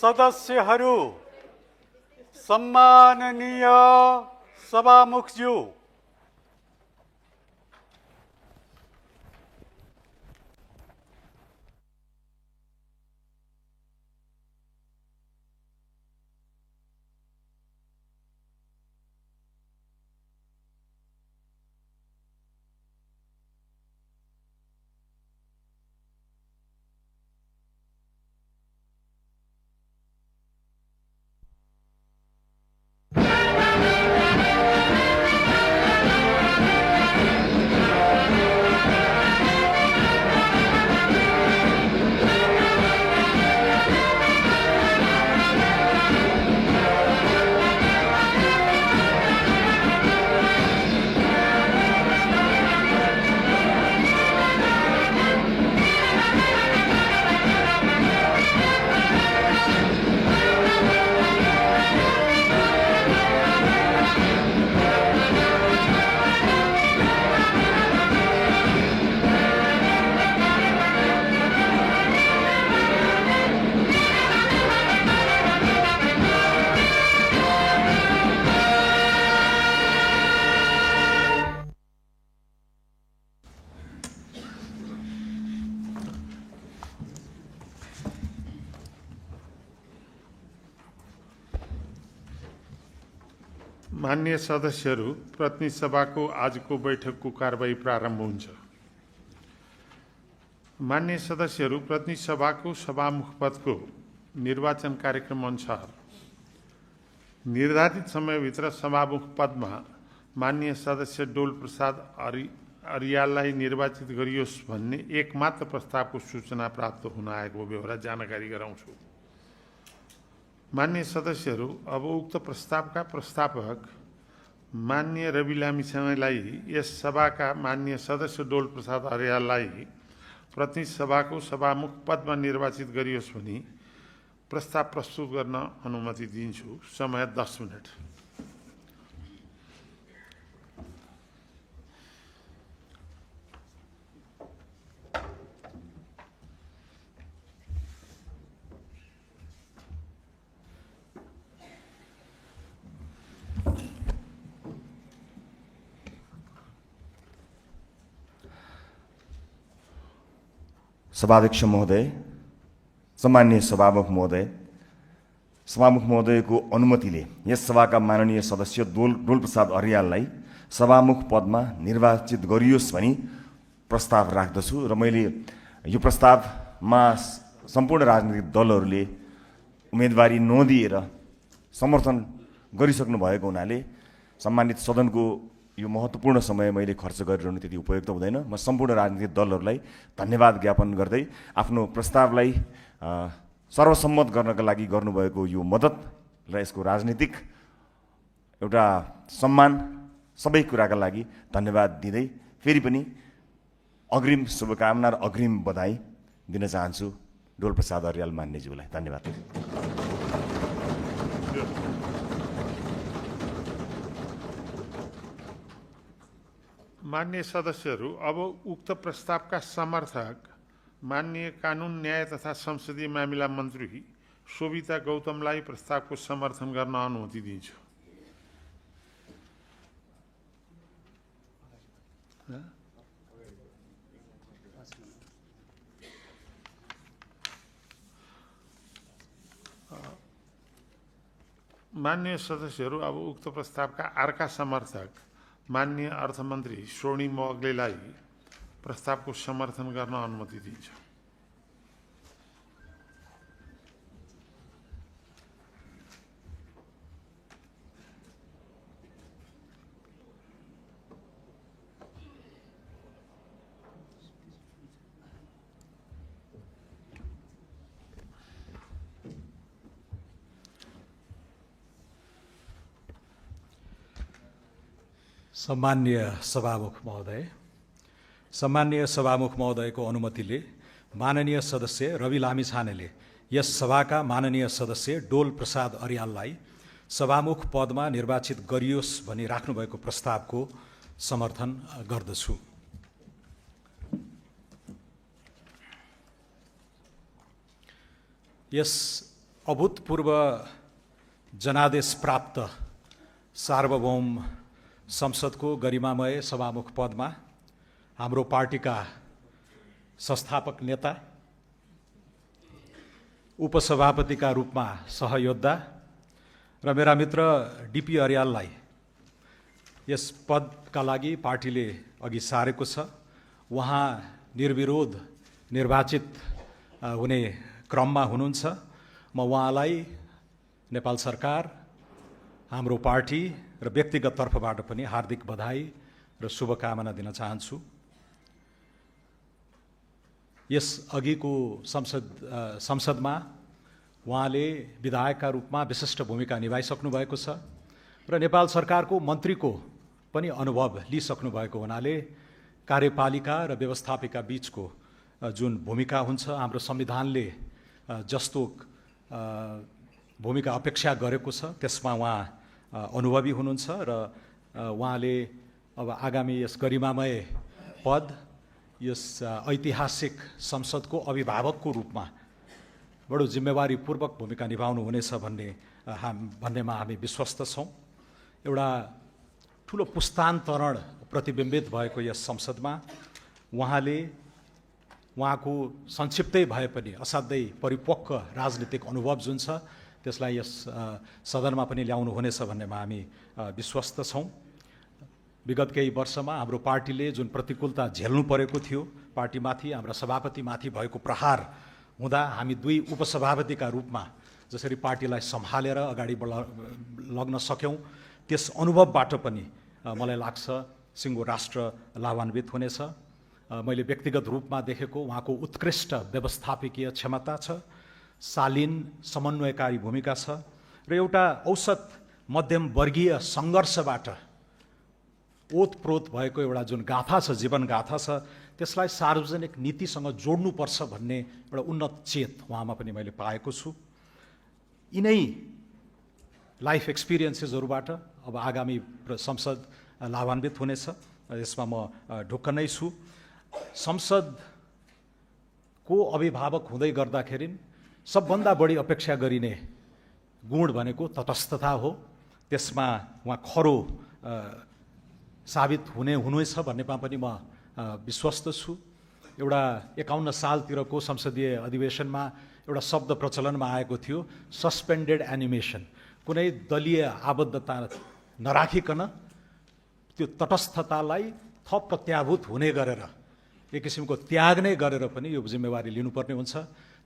सदस्यहरू, सम्माननीय सभामुखज्यू, माननीय सदस्यहरू, प्रतिनिधि सभाको आजको बैठकको कारबाही प्रारम्भ हुन्छ। माननीय सदस्यहरू, प्रतिनिधि सभाको सभामुख पदको निर्वाचन कार्यक्रम अनुसार निर्धारित समयभित्र सभामुख पदमा माननीय सदस्य डोल प्रसाद अर्याललाई निर्वाचित गरियोस् भन्ने एकमात्र प्रस्तावको सूचना प्राप्त हुन आएको बेहोरा जानकारी गराउँछु। माननीय सदस्यहरू, अब उक्त प्रस्तावका प्रस्तावक माननीय रवि लामिछानेलाई यस सभाका माननीय सदस्य डोल प्रसाद अर्याललाई प्रतिनिधि सभाको सभामुख पदमा निर्वाचित गरियोस् भनी प्रस्ताव प्रस्तुत गर्न अनुमति दिन्छु। समय 10 मिनट। सभाध्यक्ष महोदय, सम्माननीय सभामुख महोदयको अनुमतिले यस सभाका माननीय सदस्य डोल प्रसाद अर्याललाई सभामुख पदमा निर्वाचित गरियोस् भनी प्रस्ताव राख्दछु र मैले यो प्रस्तावमा सम्पूर्ण राजनीतिक दलहरूले उम्मेदवारी नदिएर समर्थन गरिसक्नु भएको हुनाले सम्मानित सदनको यो महत्त्वपूर्ण समय मैले खर्च गरिरहनु त्यति उपयुक्त हुँदैन। म सम्पूर्ण राजनीतिक दलहरूलाई धन्यवाद ज्ञापन गर्दै आफ्नो प्रस्तावलाई सर्वसम्मत गर्नका लागि गर्नुभएको यो मद्दत र यसको राजनीतिक एउटा सम्मान सबै कुराका लागि धन्यवाद दिँदै फेरि पनि अग्रिम शुभकामना र अग्रिम बधाई दिन चाहन्छु डोल प्रसाद अर्याल मान्यज्यूलाई। धन्यवाद। माननीय सदस्यहरू, अब उक्त प्रस्तावका समर्थक माननीय कानुन न्याय तथा संसदीय मामिला मन्त्री शोभिता गौतमलाई प्रस्तावको समर्थन गर्न अनुमति दिन्छु। माननीय सदस्यहरू, अब उक्त प्रस्तावका अर्का समर्थक माननीय अर्थमन्त्री स्वर्णिम मोगलेलाई प्रस्तावको समर्थन गर्न अनुमति दिन्छु। सम्माननीय सभामुख महोदयको अनुमतिले माननीय सदस्य रवि लामिछानेले यस सभाका माननीय सदस्य डोल प्रसाद अर्याललाई सभामुख पदमा निर्वाचित गरियोस् भनी राख्नुभएको प्रस्तावको समर्थन गर्दछु। यस अभूतपूर्व जनादेश प्राप्त सार्वभौम संसदको गरिमामय सभामुख पदमा हाम्रो पार्टीका संस्थापक नेता, उपसभापतिका रूपमा सहयोद्धा र मेरा मित्र डिपी अर्याललाई यस पदका लागि पार्टीले अघि सारेको छ। उहाँ निर्विरोध निर्वाचित हुने क्रममा हुनुहुन्छ। म उहाँलाई नेपाल सरकार, हाम्रो पार्टी र व्यक्तिगत तर्फबाट पनि हार्दिक बधाई र शुभकामना दिन चाहन्छु। यस अघिको संसदमा उहाँले विधायकका रूपमा विशिष्ट भूमिका निभाइसक्नु भएको छ र नेपाल सरकारको मन्त्रीको पनि अनुभव लिइसक्नु भएको हुनाले कार्यपालिका र व्यवस्थापिका बीचको जुन भूमिका हुन्छ, हाम्रो संविधानले जस्तो भूमिका अपेक्षा गरेको छ त्यसमा उहाँ अनुभवी हुनुहुन्छ र उहाँले अब आगामी यस गरिमामय पद, यस ऐतिहासिक संसदको अभिभावकको रूपमा बडो जिम्मेवारीपूर्वक भूमिका निभाउनु हुनेछ भन्नेमा हामी विश्वस्त छौँ। एउटा ठुलो पुस्तान्तरण प्रतिबिम्बित भएको यस संसदमा उहाँको संक्षिप्तै भए पनि असाध्यै परिपक्व राजनीतिक अनुभव जुन छ त्यसलाई यस सदनमा पनि ल्याउनु हुनेछ भन्नेमा हामी विश्वस्त छौँ। विगत केही वर्षमा हाम्रो पार्टीले जुन प्रतिकूलता झेल्नु परेको थियो, पार्टीमाथि, हाम्रा सभापतिमाथि भएको प्रहार हुँदा हामी दुई उपसभापतिका रूपमा जसरी पार्टीलाई सम्हालेर अगाडि लग्न सक्यौँ, त्यस अनुभवबाट पनि मलाई लाग्छ सिङ्गो राष्ट्र लाभान्वित हुनेछ। मैले व्यक्तिगत रूपमा देखेको उहाँको उत्कृष्ट व्यवस्थापकीय क्षमता छ, शालीन समन्वयकारी भूमिका छ र एउटा औसत मध्यम वर्गीय सङ्घर्षबाट ओतप्रोत भएको एउटा जुन गाथा छ, जीवन गाथा छ, त्यसलाई सार्वजनिक नीतिसँग जोड्नुपर्छ भन्ने एउटा उन्नत चेत उहाँमा पनि मैले पाएको छु। यिनै लाइफ एक्सपिरियन्सेसहरूबाट अब आगामी संसद लाभान्वित हुनेछ, यसमा म ढुक्क नै छु। संसदको अभिभावक हुँदै गर्दाखेरि सबभन्दा बढी अपेक्षा गरिने गुण भनेको तटस्थता हो। त्यसमा उहाँ खरो साबित हुनेछ भन्नेमा पनि म विश्वस्त छु। एउटा 51 सालतिरको संसदीय अधिवेशनमा एउटा शब्द प्रचलनमा आएको थियो, सस्पेन्डेड एनिमेसन। कुनै दलीय आबद्धता नराखिकन त्यो तटस्थतालाई थप प्रत्याभूत हुने गरेर, एक किसिमको त्याग नै गरेर पनि यो जिम्मेवारी लिनुपर्ने हुन्छ।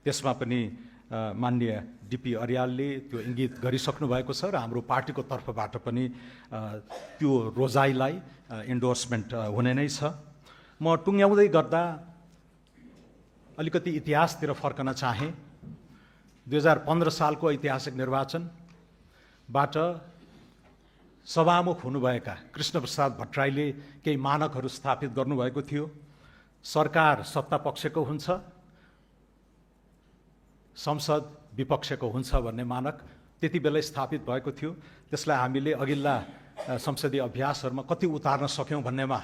त्यसमा पनि माननीय डिपी अर्यालले त्यो इङ्गित गरिसक्नु भएको छ र हाम्रो पार्टीको तर्फबाट पनि त्यो रोजाइलाई इन्डोर्समेन्ट हुने नै छ। म टुङ्ग्याउँदै गर्दा अलिकति इतिहासतिर फर्कन चाहेँ। 2015 सालको ऐतिहासिक निर्वाचनबाट सभामुख हुनुभएका कृष्णप्रसाद भट्टराईले केही मानकहरू स्थापित गर्नुभएको थियो। सरकार सत्ता पक्षको हुन्छ, संसद विपक्षको हुन्छ भन्ने मानक त्यति बेलै स्थापित भएको थियो। त्यसलाई हामीले अघिल्ला संसदीय अभ्यासहरूमा कति उतार्न सक्यौँ भन्नेमा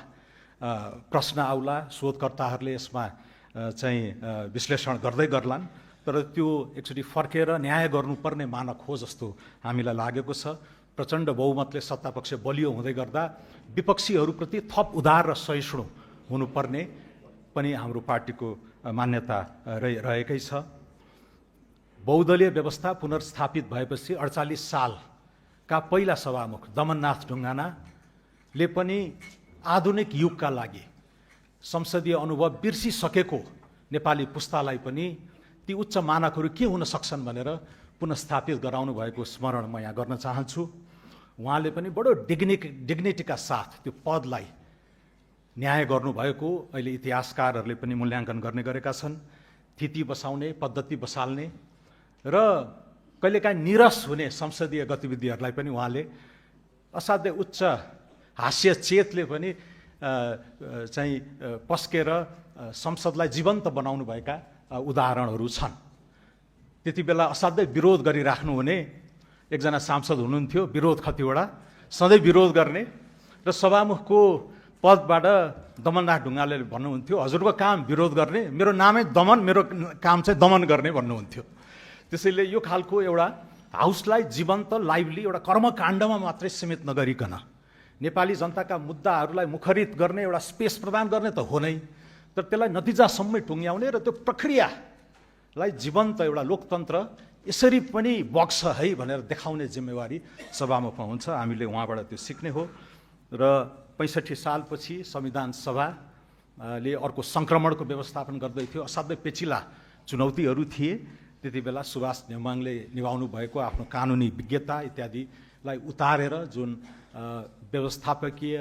प्रश्न आउला, शोधकर्ताहरूले यसमा चाहिँ विश्लेषण गर्दै गर्लान्, तर त्यो एकचोटि फर्केर न्याय गर्नुपर्ने मानक हो जस्तो हामीलाई लागेको छ। प्रचण्ड बहुमतले सत्तापक्ष बलियो हुँदै गर्दा विपक्षीहरूप्रति थप उदार र सहिष्णु हुनुपर्ने पनि हाम्रो पार्टीको मान्यता रहेकै छ। बहुदलीय व्यवस्था पुनर्स्थापित भएपछि 48 सालका पहिला सभामुख दमननाथ ढुङ्गानाले पनि आधुनिक युगका लागि संसदीय अनुभव बिर्सिसकेको नेपाली पुस्तालाई पनि ती उच्च मानकहरू के हुन सक्छन् भनेर पुनर्स्थापित गराउनु भएको स्मरण म यहाँ गर्न चाहन्छु। उहाँले पनि बडो डिग्निटीका साथ त्यो पदलाई न्याय गर्नुभएको अहिले इतिहासकारहरूले पनि मूल्याङ्कन गर्ने गरेका छन्। थिति बसाउने, पद्धति बसाल्ने र कहिलेकाहीँ निरस हुने संसदीय गतिविधिहरूलाई पनि उहाँले असाध्यै उच्च हास्य चेतले पनि चाहिँ पस्केर संसदलाई जीवन्त बनाउनु भएका उदाहरणहरू छन्। त्यति बेला असाध्यै विरोध गरिराख्नुहुने एकजना सांसद हुनुहुन्थ्यो, विरोध खतिवडा, सधैँ विरोध गर्ने र सभामुखको पदबाट दमननाथ ढुङ्गाले भन्नुहुन्थ्यो, हजुरको काम विरोध गर्ने, मेरो नामै दमन, मेरो काम चाहिँ दमन गर्ने भन्नुहुन्थ्यो। त्यसैले यो खालको एउटा हाउसलाई जीवन्त लाइभली एउटा कर्मकाण्डमा मात्रै सीमित नगरिकन नेपाली जनताका मुद्दाहरूलाई मुखरित गर्ने एउटा स्पेस प्रदान गर्ने त हो नै, तर त्यसलाई नतिजासम्मै टुङ्ग्याउने र त्यो प्रक्रियालाई जीवन्त एउटा लोकतन्त्र यसरी पनि बग्छ है भनेर देखाउने जिम्मेवारी सभामुखमा हुन्छ। हामीले उहाँबाट त्यो सिक्ने हो र 65 सालपछि संविधान सभाले अर्को सङ्क्रमणको व्यवस्थापन गर्दै थियो। असाध्यै पेचिला चुनौतीहरू थिए। त्यति बेला सुभाष नेमाङले निभाउनु भएको आफ्नो कानुनी विज्ञता इत्यादिलाई उतारेर जुन व्यवस्थापकीय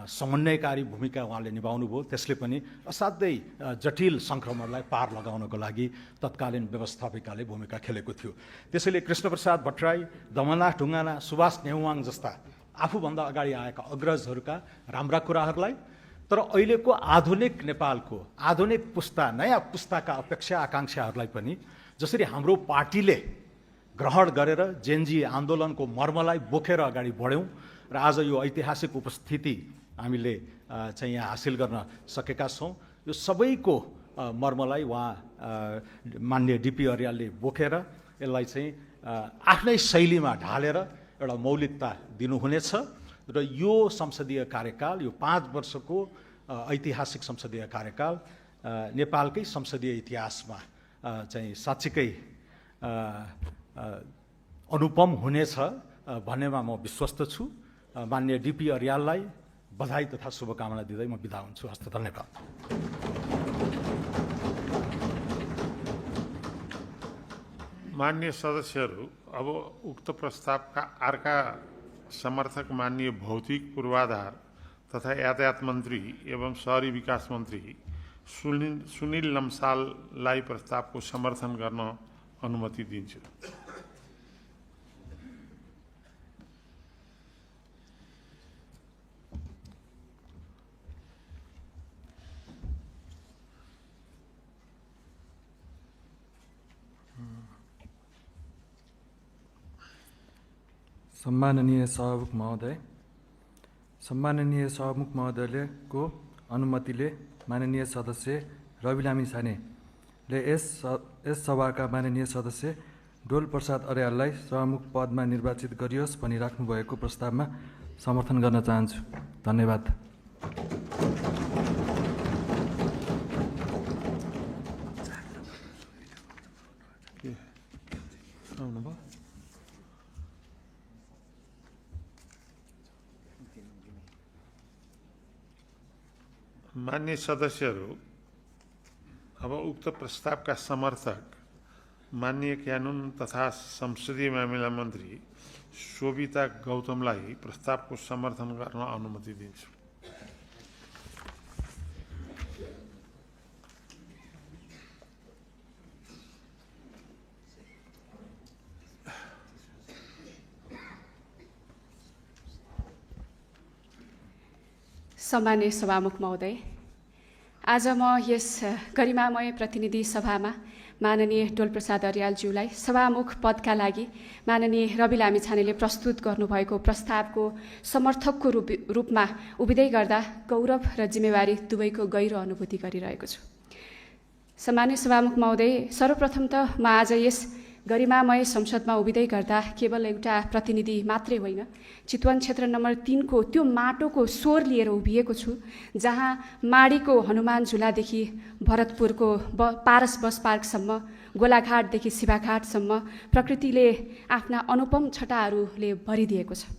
समन्वयकारी भूमिका उहाँले निभाउनु भयो, त्यसले पनि असाध्यै जटिल सङ्क्रमणलाई पार लगाउनको लागि तत्कालीन व्यवस्थापिकाले भूमिका खेलेको थियो। त्यसैले कृष्णप्रसाद भट्टराई, दमननाथ ढुङ्गाना, सुभाष नेउवाङ जस्ता आफूभन्दा अगाडि आएका अग्रजहरूका राम्रा कुराहरूलाई, तर अहिलेको आधुनिक नेपालको आधुनिक पुस्ता, नयाँ पुस्ताका अपेक्षा आकाङ्क्षाहरूलाई पनि जसरी हाम्रो पार्टीले ग्रहण गरेर जेनजी आन्दोलनको मर्मलाई बोकेर अगाडि बढ्यौँ र आज यो ऐतिहासिक उपस्थिति हामीले चाहिँ यहाँ हासिल गर्न सकेका छौँ। यो सबैको मर्मलाई उहाँ माननीय डिपी अर्यालले बोकेर यसलाई चाहिँ आफ्नै शैलीमा ढालेर एउटा मौलिकता दिनुहुनेछ र यो संसदीय कार्यकाल, यो 5 वर्षको ऐतिहासिक संसदीय कार्यकाल नेपालकै संसदीय इतिहासमा चाहिँ साँच्चीकै अनुपम हुनेछ भन्नेमा म विश्वस्त छु। माननीय डिपी अर्याललाई बधाई तथा शुभकामना दिँदै म बिदा हुन्छु। हस्त धन्यवाद। माननीय सदस्यहरू, अब उक्त प्रस्तावका अर्का समर्थक माननीय भौतिक पूर्वाधार तथा यातायात मन्त्री एवं शहरी विकास मन्त्री सुनिल लम्साललाई प्रस्तावको समर्थन गर्न अनुमति दिन्छु। सम्माननीय सभामुख महोदयले को अनुमतिले माननीय सदस्य रवि लामिछानेले यस सभाका माननीय सदस्य डोल प्रसाद अर्याललाई सभामुख पदमा निर्वाचित गरियोस् भनी राख्नुभएको प्रस्तावमा समर्थन गर्न चाहन्छु। धन्यवाद। मान्य सदस्यहरू, अब उक्त प्रस्तावका समर्थक माननीय कानुन तथा संसदीय मामिला मन्त्री शोभिता गौतमलाई प्रस्तावको समर्थन गर्न अनुमति दिन्छु। सम्मान्य सभामुख महोदय, आज म यस गरिमामय प्रतिनिधि सभामा माननीय डोलप्रसाद अर्यालज्यूलाई सभामुख पदका लागि माननीय रवि लामिछानेले प्रस्तुत गर्नुभएको प्रस्तावको समर्थकको रूपमा उभिँदै गर्दा गौरव र जिम्मेवारी दुवैको गहिरो अनुभूति गरिरहेको छु। सम्मान्य सभामुख महोदय, सर्वप्रथम त म आज यस गरिमामय संसदमा उभिँदै गर्दा केवल एउटा प्रतिनिधि मात्रै होइन, चितवन क्षेत्र नम्बर 3 को त्यो माटोको स्वर लिएर उभिएको छु, जहाँ माडीको हनुमान झुलादेखि भरतपुरको पारस बस पार्कसम्म, गोलाघाटदेखि शिवाघाटसम्म प्रकृतिले आफ्ना अनुपम छटाहरूले भरिदिएको छ।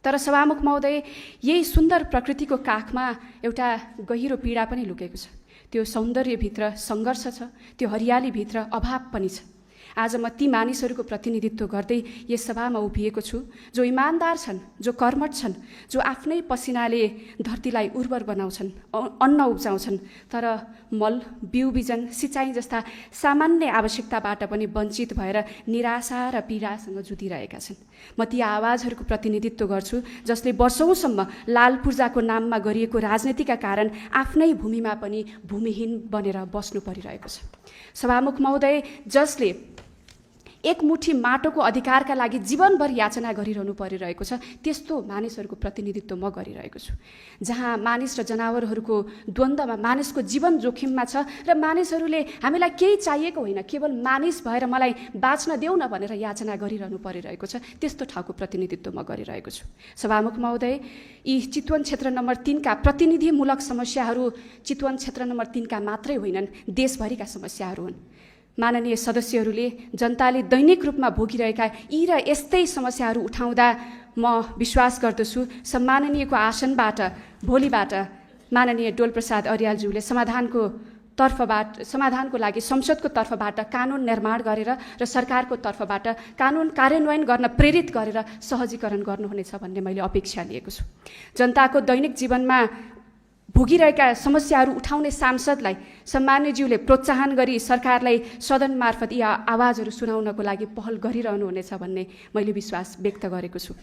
तर सभामुख महोदय, यही सुन्दर प्रकृतिको काखमा एउटा गहिरो पीडा पनि लुकेको छ। त्यो सौन्दर्यभित्र सङ्घर्ष छ, त्यो हरियालीभित्र अभाव पनि छ। आज म ती मानिसहरूको प्रतिनिधित्व गर्दै यस सभामा उभिएको छु जो इमान्दार छन्, जो कर्मठ छन्, जो आफ्नै पसिनाले धरतीलाई उर्वर बनाउँछन्, अन्न उब्जाउँछन्, तर मल, बिउ बिजन, सिँचाइ जस्ता सामान्य आवश्यकताबाट पनि वञ्चित भएर निराशा र पीडासँग जुधिरहेका छन्। म ती आवाजहरूको प्रतिनिधित्व गर्छु जसले वर्षौँसम्म लाल पूर्जाको नाममा गरिएको राजनीतिका कारण आफ्नै भूमिमा पनि भूमिहीन बनेर बस्नु परिरहेको छ। सभामुख महोदय, जसले एक मुठी माटोको अधिकारका लागि जीवनभर याचना गरिरहनु परिरहेको छ, त्यस्तो मानिसहरूको प्रतिनिधित्व म गरिरहेको छु। जहाँ मानिस र जनावरहरूको द्वन्द्वमा मानिसको जीवन जोखिममा छ र मानिसहरूले हामीलाई केही चाहिएको होइन, केवल मानिस भएर मलाई बाँच्न देऊ न भनेर याचना गरिरहनु परिरहेको छ, त्यस्तो ठाउँको प्रतिनिधित्व म गरिरहेको छु। सभामुख महोदय, यी चितवन क्षेत्र नम्बर 3 का प्रतिनिधिमूलक समस्याहरू चितवन क्षेत्र नम्बर 3 का मात्रै होइनन्, देशभरिका समस्याहरू हुन्। माननीय सदस्यहरूले जनताले दैनिक रूपमा भोगिरहेका यी र यस्तै समस्याहरू उठाउँदा म विश्वास गर्दछु सम्माननीयको आसनबाट भोलिबाट माननीय डोलप्रसाद अर्यालज्यूले समाधानको लागि संसदको तर्फबाट कानुन निर्माण गरेर र सरकारको तर्फबाट कानुन कार्यान्वयन गर्न प्रेरित गरेर सहजीकरण गर्नुहुनेछ भन्ने मैले अपेक्षा लिएको छु। जनताको दैनिक जीवनमा भोगिरहेका समस्याहरू उठाउने सांसदलाई सम्माननीयज्यूले प्रोत्साहन गरी सरकारलाई सदन मार्फत यी आवाजहरू सुनाउनको लागि पहल गरिरहनुहुनेछ भन्ने मैले विश्वास व्यक्त गरेको छु।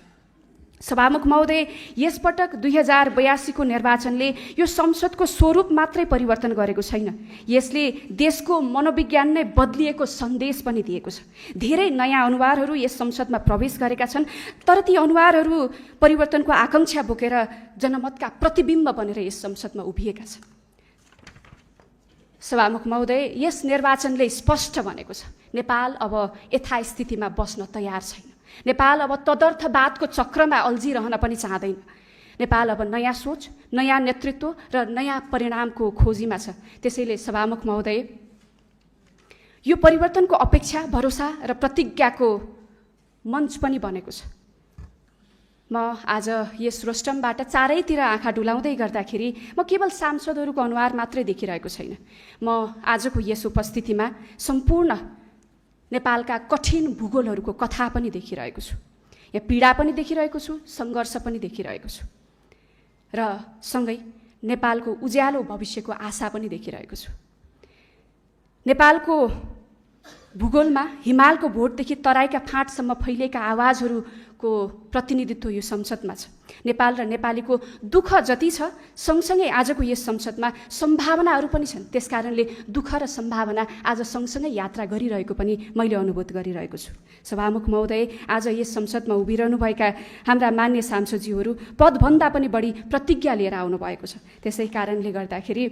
सभामुख महोदय, यसपटक 2082 को निर्वाचनले यो संसदको स्वरूप मात्रै परिवर्तन गरेको छैन, यसले देशको मनोविज्ञान नै बदलिएको सन्देश पनि दिएको छ। धेरै नयाँ अनुहारहरू यस संसदमा प्रवेश गरेका छन्, तर ती अनुहारहरू परिवर्तनको आकांक्षा बोकेर जनमतका प्रतिबिम्ब बनेर यस संसदमा उभिएका छन्। सभामुख महोदय, यस निर्वाचनले स्पष्ट भनेको छ नेपाल अब यथास्थितिमा बस्न तयार छैन। नेपाल अब तदर्थवादको चक्रमा अल्झिरहन पनि चाहँदैन। नेपाल अब नयाँ सोच, नयाँ नेतृत्व र नयाँ परिणामको खोजीमा छ। त्यसैले सभामुख महोदय, यो परिवर्तनको अपेक्षा, भरोसा र प्रतिज्ञाको मञ्च पनि बनेको छ। म आज यस रोस्टमबाट चारैतिर आँखा डुलाउँदै गर्दाखेरि म केवल सांसदहरूको अनुहार मात्रै देखिरहेको छैन। म आजको यस उपस्थितिमा सम्पूर्ण नेपालका कठिन भूगोलहरूको कथा पनि देखिरहेको छु, या पीडा पनि देखिरहेको छु, सङ्घर्ष पनि देखिरहेको छु र सँगै नेपालको उज्यालो भविष्यको आशा पनि देखिरहेको छु। नेपालको भूगोलमा हिमालको भोटदेखि तराईका फाँटसम्म फैलिएका आवाजहरूको प्रतिनिधित्व यो संसदमा छ। नेपाल र नेपालीको दुःख जति छ, सँगसँगै आजको यस संसदमा सम्भावनाहरू पनि छन्। त्यसकारणले दुःख र सम्भावना आज सँगसँगै यात्रा गरिरहेको पनि मैले अनुभूत गरिरहेको छु। सभामुख महोदय, आज यस संसदमा उभिरहनुभएका हाम्रा मान्य सांसदज्यूहरू पदभन्दा पनि बढी प्रतिज्ञा लिएर आउनुभएको छ। त्यसै कारणले गर्दाखेरि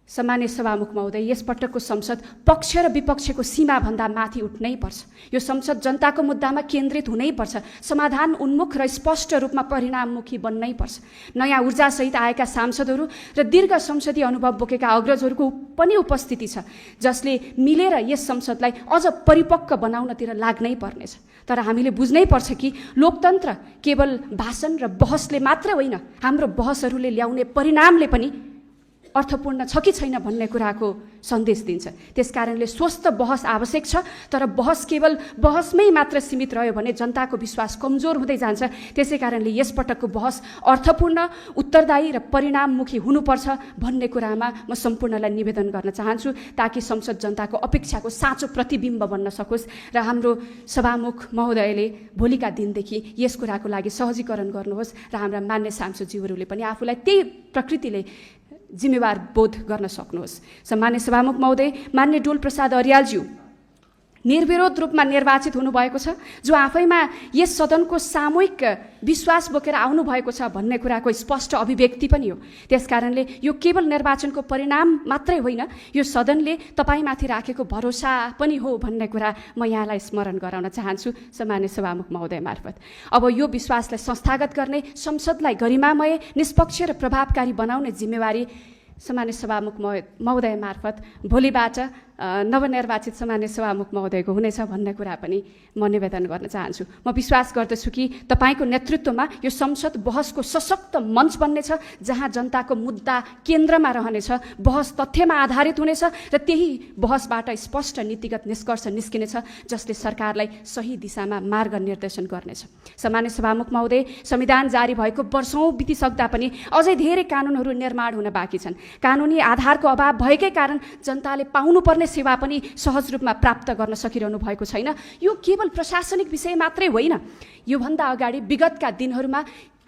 सम्मान्य सभामुख महोदय, यसपटकको संसद पक्ष र विपक्षको सीमाभन्दा माथि उठ्नै पर्छ। यो संसद जनताको मुद्दामा केन्द्रित हुनैपर्छ, समाधान उन्मुख र स्पष्ट रूपमा परिणाममुखी बन्नै पर्छ। नयाँ ऊर्जासहित आएका सांसदहरू र दीर्घ संसदीय अनुभव बोकेका अग्रजहरूको पनि उपस्थिति छ, जसले मिलेर यस संसदलाई अझ परिपक्व बनाउनतिर लाग्नै पर्नेछ। तर हामीले बुझ्नै पर्छ कि लोकतन्त्र केवल भाषण र बहसले मात्र होइन, हाम्रो बहसहरूले ल्याउने परिणामले पनि अर्थपूर्ण छ कि छैन भन्ने कुराको सन्देश दिन्छ। त्यसकारणले स्वस्थ बहस आवश्यक छ, तर बहस केवल बहसमै मात्र सीमित रह्यो भने जनताको विश्वास कमजोर हुँदै जान्छ। त्यसै कारणले यसपटकको बहस अर्थपूर्ण, उत्तरदायी र परिणाममुखी हुनुपर्छ भन्ने कुरामा म सम्पूर्णलाई निवेदन गर्न चाहन्छु, ताकि संसद जनताको अपेक्षाको साँचो प्रतिबिम्ब बन्न सकोस् र हाम्रो सभामुख महोदयले भोलिका दिनदेखि यस कुराको लागि सहजीकरण गर्नुहोस् र हाम्रा मान्य सांसदज्यूहरूले पनि आफूलाई त्यही प्रकृतिले जिम्मेवार बोध गर्न सक्नुहोस्। सम्मान्य सभामुख महोदय, मान्य डोलप्रसाद अर्यालज्यू निर्विरोध रूपमा निर्वाचित हुनुभएको छ, जो आफैमा यस सदनको सामूहिक विश्वास बोकेर आउनुभएको छ भन्ने कुराको स्पष्ट अभिव्यक्ति पनि हो। त्यसकारणले यो केवल निर्वाचनको परिणाम मात्रै होइन, यो सदनले तपाईँमाथि राखेको भरोसा पनि हो भन्ने कुरा म यहाँलाई स्मरण गराउन चाहन्छु सम्मान्य सभामुख महोदय मार्फत। अब यो विश्वासलाई संस्थागत गर्ने, संसदलाई गरिमामय, निष्पक्ष र प्रभावकारी बनाउने जिम्मेवारी सम्मान्य सभामुख महोदय मार्फत भोलिबाट नवनिर्वाचित सम्मान्य सभामुख महोदयको हुनेछ भन्ने कुरा पनि म निवेदन गर्न चाहन्छु। म विश्वास गर्दछु कि तपाईँको नेतृत्वमा यो संसद बहसको सशक्त मञ्च बन्नेछ, जहाँ जनताको मुद्दा केन्द्रमा रहनेछ, बहस तथ्यमा आधारित हुनेछ र त्यही बहसबाट स्पष्ट नीतिगत निष्कर्ष निस्किनेछ, जसले सरकारलाई सही दिशामा मार्ग निर्देशन गर्नेछ। सम्मान्य सभामुख महोदय, संविधान जारी भएको वर्षौँ बितिसक्दा पनि अझै धेरै कानुनहरू निर्माण हुन बाँकी छन्। कानुनी आधारको अभाव भएकै कारण जनताले पाउनुपर्ने सेवा पनि सहज रूपमा प्राप्त गर्न सकिरहनु भएको छैन। यो केवल प्रशासनिक विषय मात्रै होइन, योभन्दा अगाडि विगतका दिनहरूमा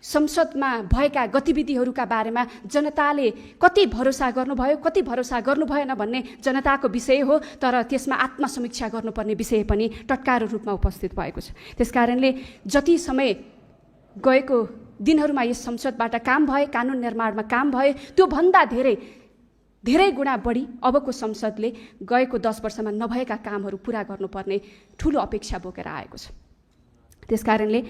संसदमा भएका गतिविधिहरूका बारेमा जनताले कति भरोसा गर्नुभयो कति भरोसा गर्नु भएन भन्ने जनताको विषय हो, तर त्यसमा आत्मसमीक्षा गर्नुपर्ने विषय पनि टटकारो रूपमा उपस्थित भएको छ। त्यसकारणले जति समय गएको दिनहरूमा यस संसदबाट काम भए, कानुन निर्माणमा काम भए, त्योभन्दा धेरै गुणा बढी अबको संसदले गएको 10 वर्षमा नभएका कामहरू पुरा गर्नुपर्ने ठुलो अपेक्षा बोकेर आएको छ। त्यसकारणले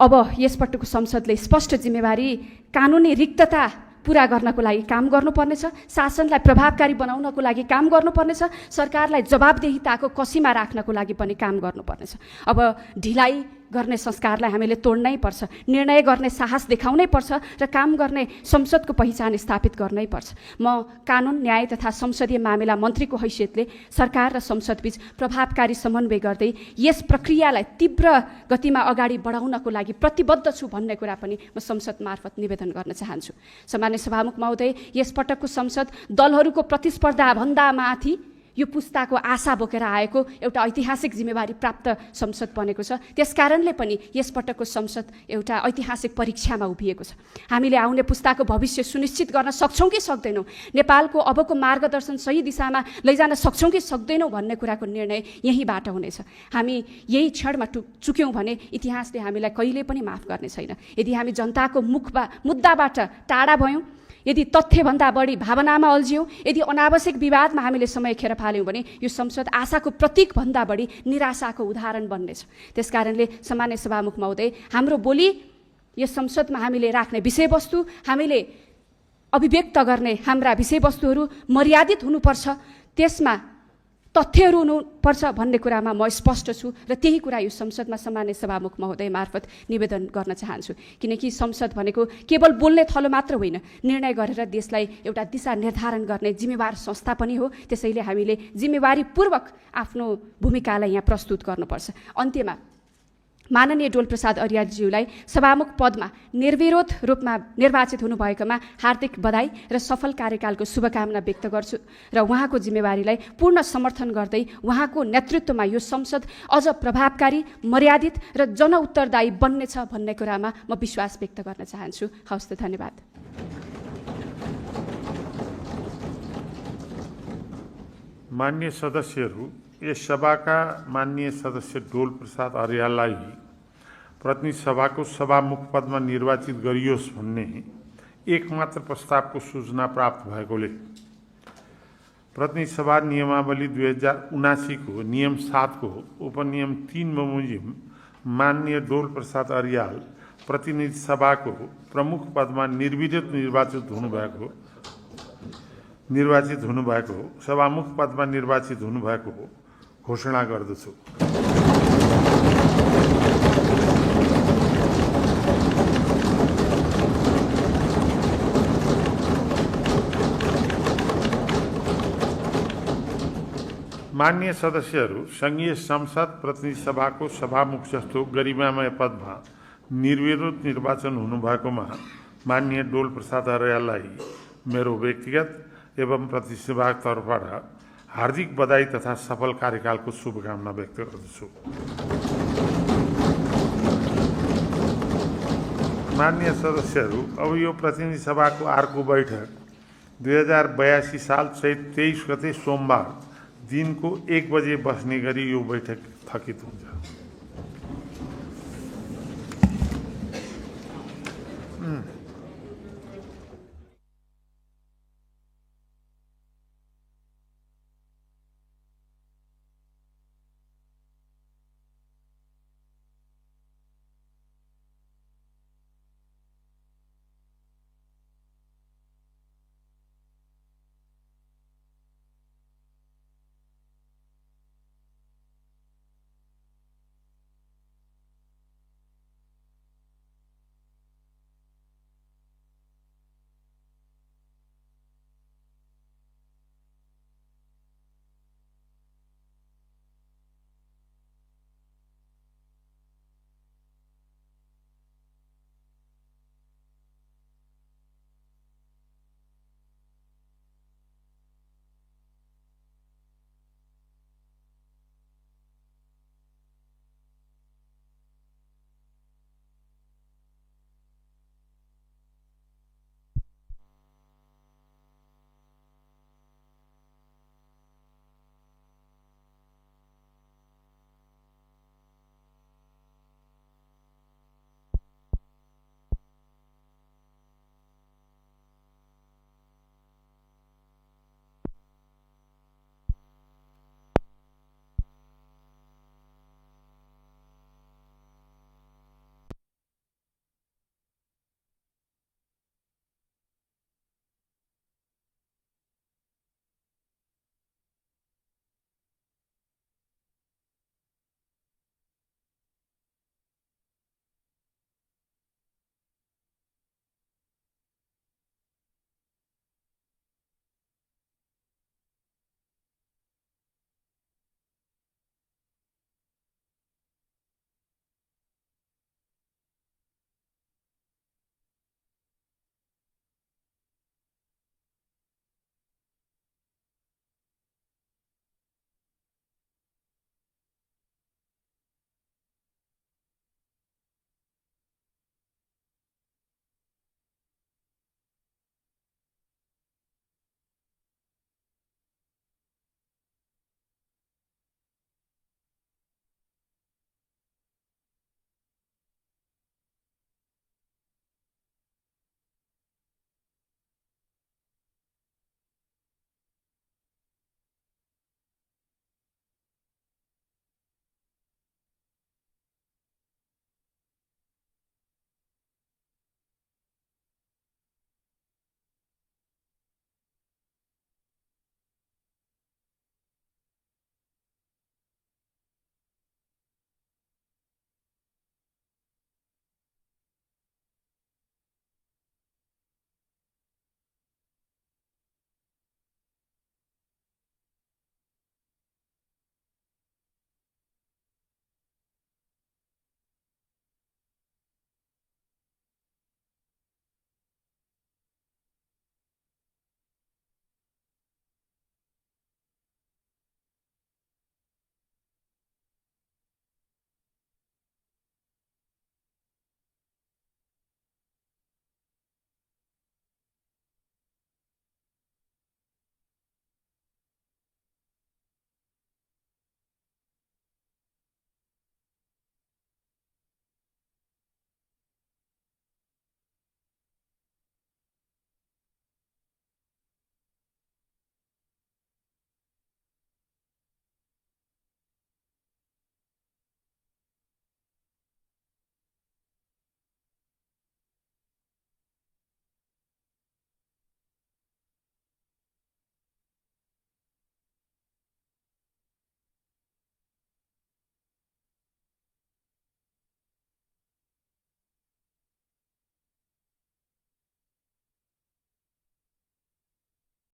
अब यसपटकको संसदले स्पष्ट जिम्मेवारी कानुनी रिक्तता पुरा गर्नको लागि काम गर्नुपर्नेछ, शासनलाई प्रभावकारी बनाउनको लागि काम गर्नुपर्नेछ, सरकारलाई जवाबदेहिताको कसीमा राख्नको लागि पनि काम गर्नुपर्नेछ। अब ढिलाइ गर्ने संस्कारलाई हामीले तोड्नै पर्छ, निर्णय गर्ने साहस देखाउनै पर्छ र काम गर्ने संसदको पहिचान स्थापित गर्नै पर्छ। म कानुन, न्याय तथा संसदीय मामिला मन्त्रीको हैसियतले सरकार र संसदबीच प्रभावकारी समन्वय गर्दै यस प्रक्रियालाई तीव्र गतिमा अगाडि बढाउनको लागि प्रतिबद्ध छु भन्ने कुरा पनि म संसद मार्फत निवेदन गर्न चाहन्छु। सामान्य सभामुख महोदय, यसपटकको संसद दलहरूको प्रतिस्पर्धा भन्दा माथि यो पुस्ताको आशा बोकेर आएको एउटा ऐतिहासिक जिम्मेवारी प्राप्त संसद बनेको छ। त्यसकारणले पनि यसपटकको संसद एउटा ऐतिहासिक परीक्षामा उभिएको छ। हामीले आउने पुस्ताको भविष्य सुनिश्चित गर्न सक्छौँ कि सक्दैनौँ, नेपालको अबको मार्गदर्शन सही दिशामा लैजान सक्छौँ कि सक्दैनौँ भन्ने कुराको निर्णय यहीँबाट हुनेछ। हामी यही क्षणमा चुक्यौँ भने इतिहासले हामीलाई कहिले पनि माफ गर्ने छैन। यदि हामी जनताको मुद्दाबाट टाढा भयौँ, यदि तथ्यभन्दा बढी भावनामा अल्झियौँ, यदि अनावश्यक विवादमा हामीले समय खेर फाल्यौँ भने यो संसद आशाको प्रतीकभन्दा बढी निराशाको उदाहरण बन्नेछ। त्यसकारणले सामान्य सभामुख महोदय, हाम्रो बोली यस संसदमा हामीले राख्ने विषयवस्तु, हामीले अभिव्यक्त गर्ने हाम्रा विषयवस्तुहरू मर्यादित हुनुपर्छ, त्यसमा तथ्यहरू हुनुपर्छ भन्ने कुरामा म स्पष्ट छु र त्यही कुरा यो संसदमा सामान्य सभामुख महोदय मार्फत निवेदन गर्न चाहन्छु। किनकि संसद भनेको केवल बोल्ने थलो मात्र होइन, निर्णय गरेर देशलाई एउटा दिशा निर्धारण गर्ने जिम्मेवार संस्था पनि हो। त्यसैले हामीले जिम्मेवारीपूर्वक आफ्नो भूमिकालाई यहाँ प्रस्तुत गर्नुपर्छ। अन्त्यमा माननीय डोल प्रसाद अर्यालज्यूलाई सभामुख पदमा निर्विरोध रूपमा निर्वाचित हुनुभएकोमा हार्दिक बधाई र सफल कार्यकालको शुभकामना व्यक्त गर्छु र उहाँको जिम्मेवारीलाई पूर्ण समर्थन गर्दै उहाँको नेतृत्वमा यो संसद अझ प्रभावकारी, मर्यादित र जनउत्तरदायी बन्नेछ भन्ने कुरामा म विश्वास व्यक्त गर्न चाहन्छु। हवस् त, धन्यवाद। मान्य सदस्यहरू, यस सभाका माननीय सदस्य डोल प्रसाद अर्याललाई प्रतिनिधि सभाको सभामुख पदमा निर्वाचित गरियोस् भन्ने एकमात्र प्रस्तावको सूचना प्राप्त भएकोले प्रतिनिधि सभा नियमावली 2079 को नियम 7 को उपनियम 3 बमोजिम माननीय डोल प्रसाद अर्याल प्रतिनिधि सभाको प्रमुख पदमा निर्विरोध निर्वाचित हुनुभएको सभामुख पदमा निर्वाचित हुनुभएको घोषणा गर्दछु। मान्य सदस्यहरू, संघीय संसद प्रतिनिधि सभाको सभामुख जस्तो गरिमामय पदमा निर्विरोध निर्वाचन हुनुभएकोमा माननीय डोल प्रसाद अर्याललाई मेरो व्यक्तिगत एवं प्रतिनिधि सभाको तर्फबाट हार्दिक बधाई तथा सफल कार्यकालको शुभकामना व्यक्त गर्दछु। माननीय सदस्यहरू, अब यो प्रतिनिधि सभाको अर्को बैठक 2082 साल चैत 23 गते सोमबार दिनको 1 बजे बस्ने गरी यो बैठक स्थगित हुन्छ।